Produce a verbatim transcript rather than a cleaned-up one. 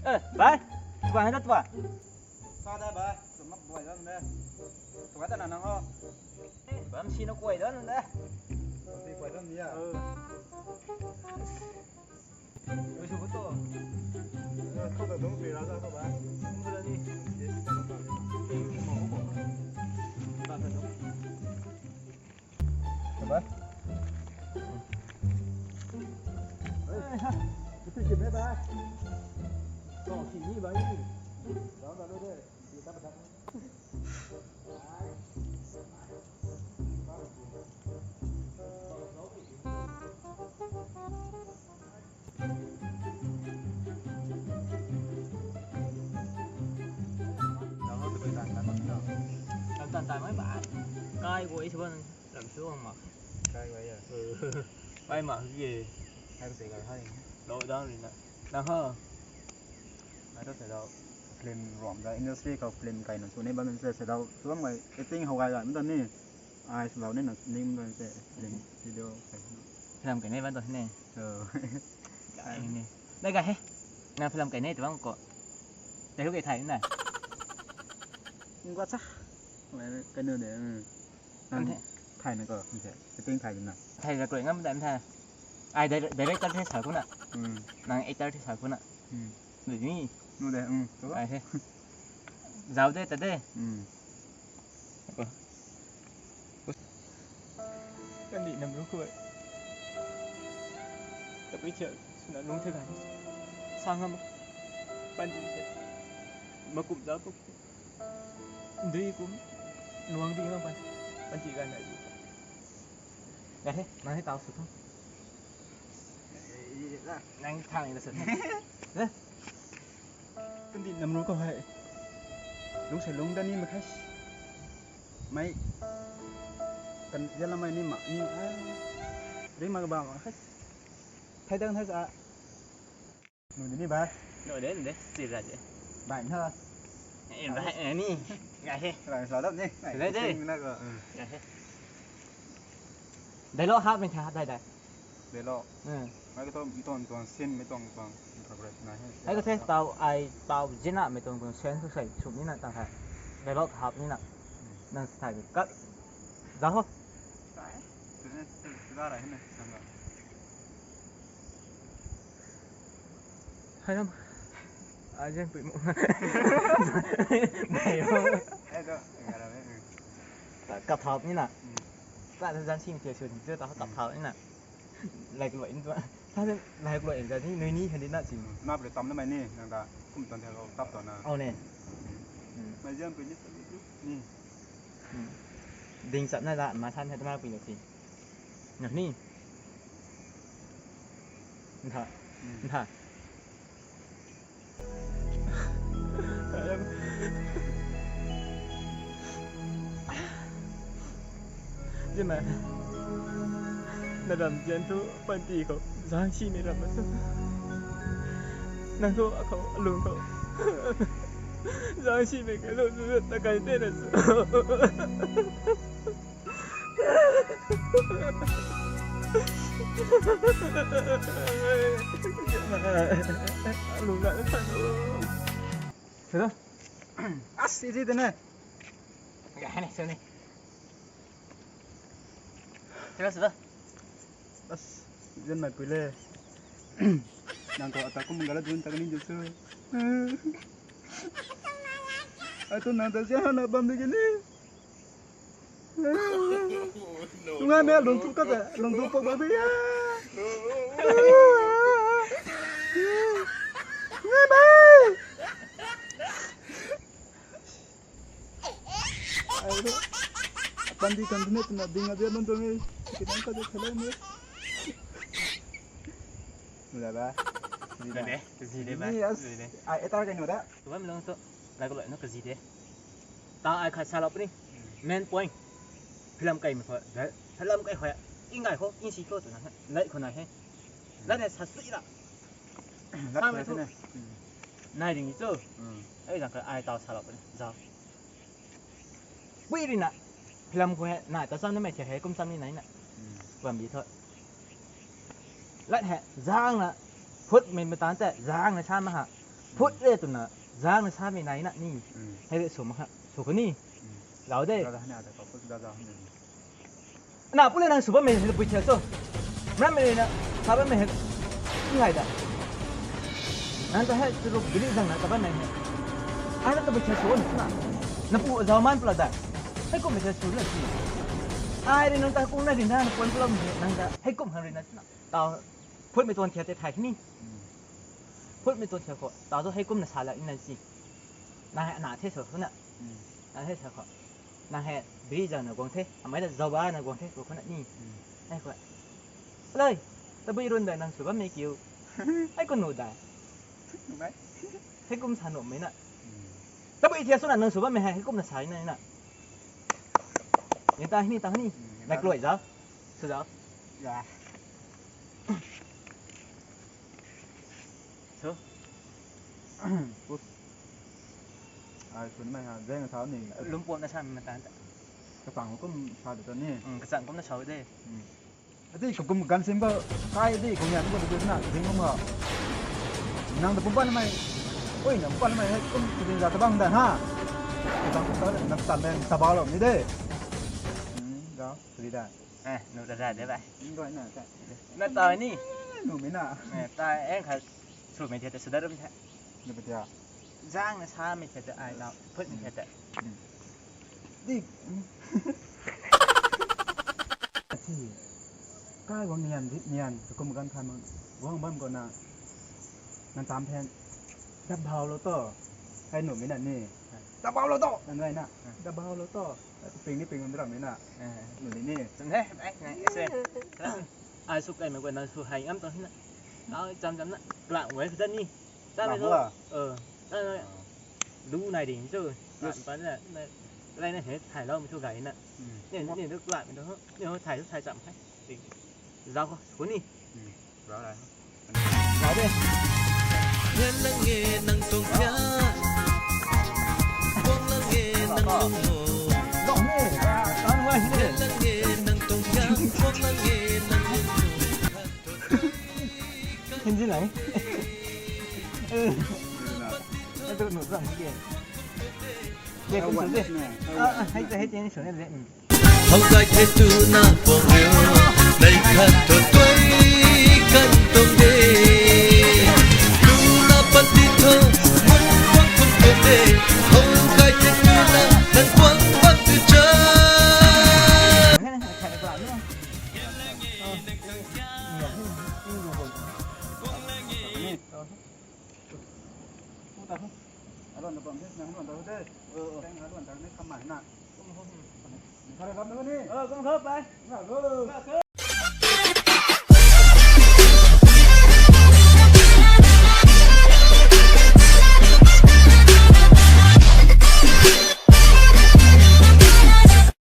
Eh, bai. Bai, na tua. Sa da, bai. Tum mak buai dan de. Tua ta na nang ho. Bam si na kuai dan de. Bam si kuai dan dia. Ui, su ko to. Ko ta dong pi ra sa ko, bai. Ko ta ni. Ba ta dong. Bye. Hey, ha. Itu kime, bye. Kau sini, bye. Jangan tak ada deh. Kita pegang. Tan tan mai ba. Kai guay sw ban lam sw ang mak. Kai guay ya. Kai mak ge. Hai ko se kai hai. Lo dang ri na. Na ha. Hai to se dau. Film rom da industry khou film kai na sw ni ban se se dau. Sw mai acting how kai ga mdan ni. Ai sw lau ni na ni mdan se film video kai. Film kai ni ban to ni. Oh. Kai ni. Dai ga he. Na film kai ni tuang ko. Dai hu kai thai na. Ngwa cha. Kanu de. Nang the. Thai na ko, nang the. Acting thai na. Thai na ko ngam dan the. Ai dir-, director the sa kuna. Hmm. Nang actor the sa kuna. Hmm. Dui ni. Nu de, hmm. Ai he. Zau de ta de. Hmm. Ko. Kan di nam ru ko. Tapi cak suna lung the kan. Sangam. Pan di the. Makum zau ko. Dui kum nuang di ngam pan. Pan ti gan na di. Ga he, nang he tau sw tho. Nang thang na sw tho. Eh? Kan di nam ru ko hai. Lung sai lung da ni ma khai. Mai. Kan jala mai ni ma ni. Ri ma ga ba ma khai. Thai dang thai sa. Nung ni bai. Nung de, nung de, si ra de. Bai na. Eh, bai, eh, ni. Ga he. Bai sa dap ni. Bai de. Sing na ko. Ga he. Dialogue hap mei tha dai dai. Dialogue. Hmm. Mai ko to mi ton ton sin mi ton ton. Hai ko the tau ai tau zina mi ton ton sen su sai sum ni na tang hai. Dialogue hap ni na. Hmm. Nang sai kat. Za ho. Sai. Za ra he na. Hai lam. Ai zen pui mo. Bai mo. Eh, to, ngara me. Ta kap thau ni na. Hmm. Ta zan sing te su ni ta kap thau ni na. Lai luai ni ta. Ta lai luai ni ni ni han di na sing. Nap le tam na mai ni, nang ta kum tan the ko tap to na. Au ne. Hmm. Mai zen pui ni ni. Hmm. Ding chat na la ma san he ta ma pui na sing. Nang ni. Ntha. Hmm. Ntha. Zimei. Na ram zian thu panty khou zang simei ram na tu. Nang thu akhou alung khou zang simei kai lou tu ta kai te na tu. Hello? As, isi tene. Hello, sir. As, zen mai pui le. Nang ko ata kum gala dun ta ni ju su. Ai tu nang ta zen na bam di ni. Ngai me lung tu ka ta, lung tu pok ba bi ya. Ngai ba. Ai lo. Pandi kan ne tu na ding a dia ban tu ni. Kita ka de khala ni. Mula ba. Zide, zide ba. Ni as. Zide. Ai etar ka ni da. Tu bam long tu. Lai ko lai no ka zide. Ta ai khat sa lou puni. Main point. Film kai ma kho. Film kai kho. Ing kai kho, ing si kho tu na. Lai kho na he. Lai ne sa sui la. Lai kho na. Nai ding chu. Ai jang ka ai tau sa lou puni. Zau. Pui ri na. Film kho he. Na ta sam na mai the he kum sam ni nai na. Bam bi tho. Lat he, zang na, phut mei matan te, zang na sa ma ha. Phut re twna, zang na samei nai na ni. Hmm. Hei de sw mak kha, sw kho ni. Hmm. Zau de. Zau da, hana da, phut da, zau hana. Na pule nang sw bammei hei bui thiak cho. Mramei na sa bammei hei. Ngai da. Nang ta hei churuk bili zang na ta bammei hei. Ai na ta bui thiak sw na. Na pu zau man pula da. Hei kum mei thiak sw na si. Ai ri nang ta kung na ri na na puan pula mei nang ta. Hei kum hang ri na si na. Tau phutmei tuan thiak te thay ni. Hmm. Phutmei tuan thiak khou. Tau tu hei kum na sa la in na si. Na hei na the sw na. Hmm. Na hei sa khou. Nang hei biri zang na guang the, amei ta zauba na guang the, khou khou na ni. Hmm. Hei khou. Alai, tabui run dai nang sw bammei kiu. Hei kum nu dai. Numei. Hei kum sa numei na. Hmm. Tabui thiak sw na nang sw bammei hei, hei kum na sa na na. Ni ta ni ta ni. Hmm, ni ta. Nai kloi zau. Sw zau. Ya. Sw. Pus. Ai, sw ni mei ha, zeng sa ni. Lum puan na sa mei matan ta. Kachang kum sa de ta ni. Hmm, kachang kum na sa de. Hmm. Ati kakum ganv sim ko, kai di kum yan ko de na, zing kum ko. Nang ta pumpan mei. Oi, nang pumpan mei, hei kum, kum zing za ta bang da ha. Kachang kum ta, nang tan de, ta ba lo ni de. Hmm, zau, sw di da. Eh, nu ta za de bai. Ni doi na ta. Na ta ni. Eh, nu mi na. Eh, ta, eh, kha, sw mei thiak ta sw da rum the. Ni pa tia. Zang na samei thiak ta, ai na, phutmei thiak ta. Hmm. Di. Ti. Kai guang nian, di nian, kakum ganv khan mang. Guang bam ko na. Nang tam then. Dap bau lo to. Hei nu mi na ni. Dap bau lo to. Nang nai na. Dap bau lo to. Ping ni ping ram mi na. Eh. Nu ni ni. Chun he, eh, ngai, ese. Ai sw kai mei guay nang sw hei ngam tuang hina. Nau cham cham na. Klang wei khou ta ni. Cham mei lo. Klang wei. Eh. Cham mei. Ah. Lu nai ding chu. Yes. Klang pan na. Na, lai na he thai lou mei thu gay na. Hmm. Ni, ni tu klang mei tu. Ni ho thai tu thai cham hai. Zau khou, sw ni. Hmm. Zau lai. Zau de. Nang e nang tuang pia. Guang lang e nang lung mo. Zau ni. Tan wai ni. Nang e nang tuang pia. Guang lang e nang lung mo. Hindi lang. Eh. Ito nu zang ni. Ye, kum sw de. Ah, ah, hai, hai, hai, ni sw ni de. Hmm. How kai the tu na pong riu, nei khat thu tui kan tuang de. Tu na pat ti thu, mun kuang kum tuang de. How kai the tu na, nan kuang kuang tu cha. Alon na bam the, nang alon ta de. Tang alon ta ni kamai na. Ni kare ram na ni. Kung kho pai. Na lo.